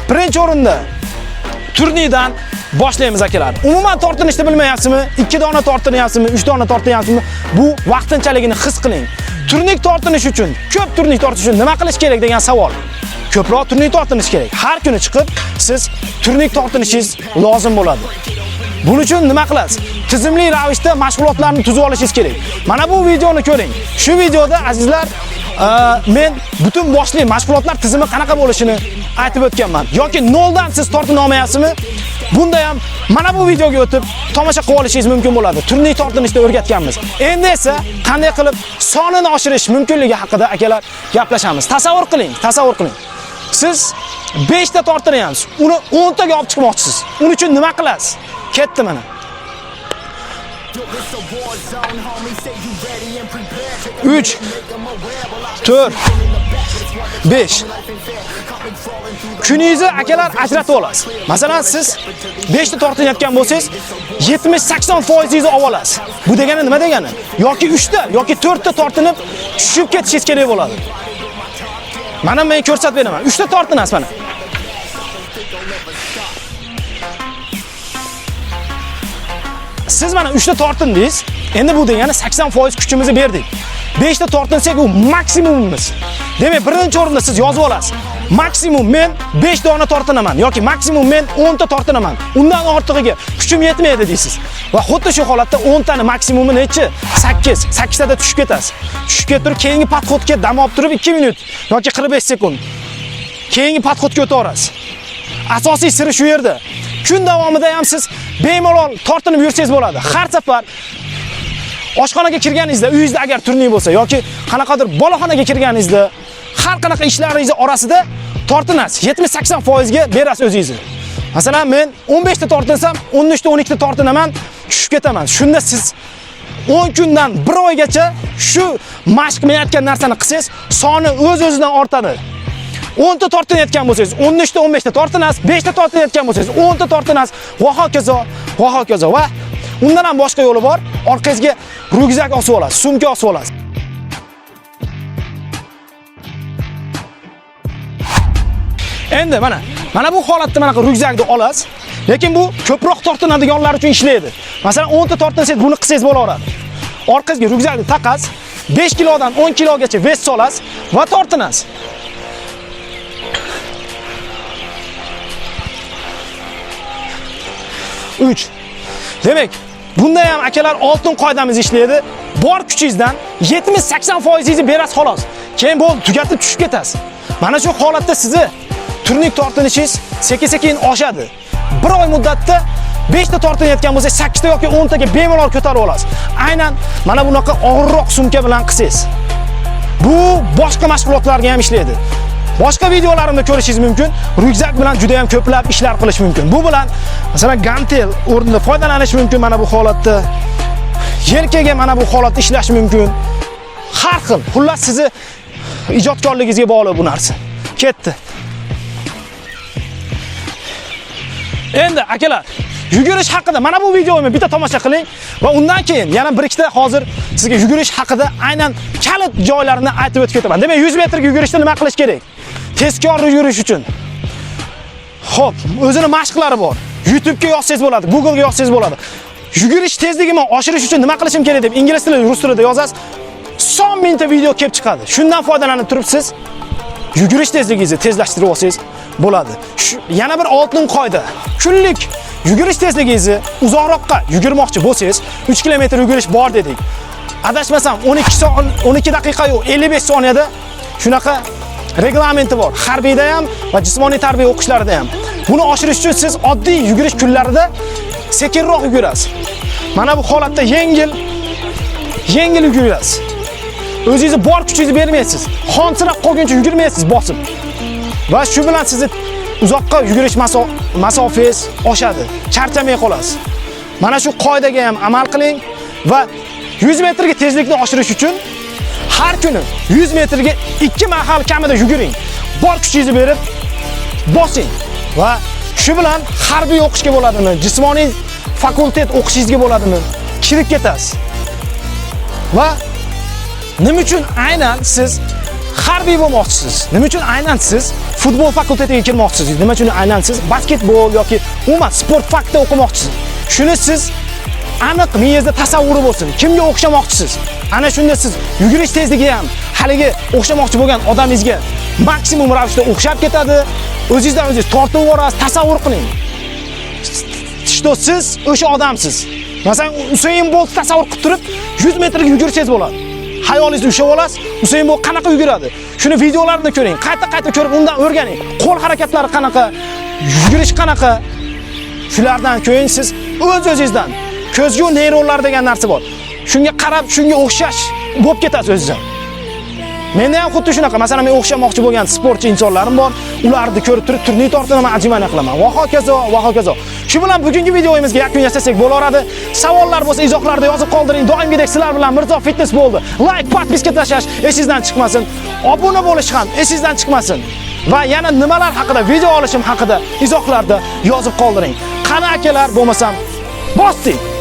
Birinchi o'rinda turnikdan boshlaymiz akalar. Umuman tortinishni bilmayapsizmi? 2 dona tortinyapsizmi? 3 dona tortinyapsizmi? Bu vaqtinchaligini his qiling. Turnik tortinish uchun, ko'p turnik tortish uchun nima qilish kerak degan savol. Ko'proq turnik tortinish kerak. Har kuni chiqib siz turnik tortinishingiz lozim bo'ladi. Buning uchun nima qilasiz? Tizimli ravishda mashg'ulotlarni tuzib olishingiz kerak. Mana bu videoni ko'ring. Shu videoda azizlar, men butun boshli mashg'ulotlar tizimi qanaqa bo'lishini aytib o'tganman. Yoki noldan siz tortina olmayapsizmi? Bunda ham mana bu videoga o'tib tomosha qilib olishingiz mumkin bo'ladi. Turnik tortinishni o'rgatganmiz. Endi esa qanday qilib sonini oshirish mumkinligi haqida akalar gaplashamiz. Tasavvur qiling, tasavvur qiling. Siz 5 ta tortinyapsiz, uni 10 taga olib chiqmoqchisiz. Uning uchun nima qilasiz? Ketdi mana. 3 4 5. Kuningizni akalar ajratib olasiz. Masalan, siz 5 ta tortinayotgan bo'lsangiz, 70-80% olib olasiz. Bu degani nima degani? Yoki 3 ta, yoki 4 ta tortinib tushib ketishingiz kerak bo'ladi. Mana men ko'rsatib beraman. 3 ta tortinasiz mana. Siz mana 3 ta tortindingiz. Endi bu degani 80% kuchimizni berdik. 5 ta tortinsak u maksimumimiz. Demak, birinchi o'rinda siz yozib olasiz. Maksimum men 5 dona tortinaman yoki maksimum men 10 ta tortinaman. Undan ortig'iga kuchim yetmaydi deysiz. Va xuddi shu holatda 10 tani maksimumi nechi? 8. 8 tada tushib ketasiz. Tushib ketib turib, keyingi podxodga dam olib turib 2 minut yoki 45 sekund. Keyingi podxodga o'taverasiz. Asosiy siri shu yerda. Kun davomida ham siz bemalol tortinib yursangiz bo'ladi. Har safar oshxonaga kirganingizda, uyingizda agar turnik bo'lsa yoki qanaqadir boloxonaga kirganingizda, har qanaqa ishlaringiz orasida tortinasiz. 70-80% ga berasiz o'zingizni. Masalan, men 15 ta tortinsam, 13 ta 12 ta tortinaman, tushib ketaman. Shunda siz 10 kundan 1 oygacha shu mashq men aytgan narsani qilsangiz, soni o'z-o'zidan ortadi. 10 ta tortinayotgan bo'lsangiz, 13 ta 15 ta tortinasiz, 5 ta tortinayotgan bo'lsangiz, 10 ta tortinasiz va hokazo, va hokazo. Va undan ham boshqa yo'li bor. Orqangizga ryukzak osib olasiz, sumka osib olasiz. Endi mana bu holatda mana ryukzakni olasiz, lekin bu ko'proq tortinadiganlar uchun ishlaydi. Masalan, 10 ta tortinsangiz buni qilsangiz bo'laveradi. Orqangizga ryukzakni taqasiz, 5 kilodan 10 kilogacha vес solasiz va tortinasiz. 3. Demak, bunda ham akalar oltin qoidamiz ishlaydi. Bor kuchingizdan 70-80% berasiz xolos. Keyin bo'ldi, tugatib tushib ketasiz. Mana shu holatda sizni turnik tortinishingiz sekin-sekin oshadi. Bir oy muddatda 5 ta tortinayotgan bo'lsangiz, 8 ta yoki 10 taga bemalol ko'tarib olasiz. Aynan mana bunaqa og'irroq sumka bilan qilsangiz. Bu boshqa mashg'ulotlarga ham ishlaydi. Boshqa videolarimda ko'rishingiz mumkin. Ryukzak bilan juda ham ko'plab ishlar qilish mumkin. Bu bilan masalan gantel o'rnida foydalanish mumkin mana bu holatda. Yelkaga mana bu holatda ishlash mumkin. Har xil, xullas sizni ijodkorligingizga bog'liq bu narsa. Ketdi. Endi akalar, yugurish haqida mana bu videomni bitta tomosha qiling va undan keyin yana bir ikkita hozir sizga yugurish haqida aynan kalit joylarini aytib o'tib ketaman. Demak, 100 metrga yugurishda nima qilish kerak? Tezkor yugurish uchun. Xo'p, o'zini mashqlari bor. YouTube'ga yozsangiz bo'ladi, Google'ga yozsangiz bo'ladi. Yugurish tezligimni oshirish uchun nima qilishim kerak deb ingliz tilida, rus tilida yozasiz. Son mingta video kelib chiqadi. Shundan foydalanib turib siz yugurish tezligingizni tezlashtirib olsangiz bo'ladi. Shu yana bir oltin qoida. Kunlik yugurish tezligingizni uzoqroqqa yugurmoqchi bo'lsangiz, 3 kilometr yugurish bor dedik. Adashmasam 12 soat 12 daqiqa yo'q, 55 soniyada shunaqa reglamenti bor. Harbiyda ham va jismoniy tarbiya o'qishlarida ham. Buni oshirish uchun siz oddiy yugurish kunlarida sekinroq yugurasiz. Mana bu holatda yengil yengil yugurasiz. O'zingizni bor kuchingizni bermaysiz. Xonsirab qolguncha yugurmaysiz bosib. Va shu bilan sizni uzoqqa yugurish masofangiz oshadi. Charchamay qolasiz. Mana shu qoidaga ham amal qiling va 100 metrga tezlikni oshirish uchun har kuni 100 metrga 2 mahal kamida yuguring. Bor kuchingizni berib bosing va shu bilan harbiy o'qishga bo'ladimi, jismoniy fakultet o'qishingizga bo'ladimi, kirib ketasiz. Va nima uchun aynan siz harbiy bo'lmoqchisiz? Nima uchun aynan siz Futbol fakultetiga kirmoqchisiz? Nima uchun aynan siz basketbol yoki umuman sport fakda o'qimoqchisiz? Shuni siz aniq miyangizda tasavvuri bo'lsin. Kimga o'xshamoqchisiz? Ana shunda siz yugurish tezligi ham haligi o'xshamoqchi bo'lgan odamingizga maksimum ravishda o'xshab ketadi. O'zingizdan o'zingiz tortib yuborasiz, tasavvur qiling, что siz o'sha odamsiz. Masalan, Usain Bolt tasavvur qilib turib 100 metrga yugursangiz bo'ladi. Xayolingizda ushlab olasiz, Usain Bolt qanaqa yuguradi? Shuni videolarini ko'ring, qayta-qayta ko'rib undan o'rganing. Qo'l harakatlari qanaqa, yugurish qanaqa? Shulardan keyin siz o'z-o'zingizdan ko'zgu neyronlar degan narsa bor. Shunga qarab, shunga o'xshash bo'lib ketasiz o'zingizdan. Menda ham xuddi shunaqa. Masalan, men o'xshamoqchi bo'lgan sportchi insonlarim bor. Ularni ko'rib turib, turnik tortinaman, отжимание qilaman. Va hokazo, va hokazo. Shu bilan bugungi videomizga yakun yasasak bo'laveradi. Savollar bo'lsa, izohlarda yozib qoldiring. Doimgidek sizlar bilan Mirzo Fitness bo'ldi. Like, подписка tashlash esingizdan chiqmasin. Obuna bo'lish ham esingizdan chiqmasin. Va yana nimalar haqida video olishim haqida izohlarda yozib qoldiring. Qani, akalar, bo'lmasam bosdik.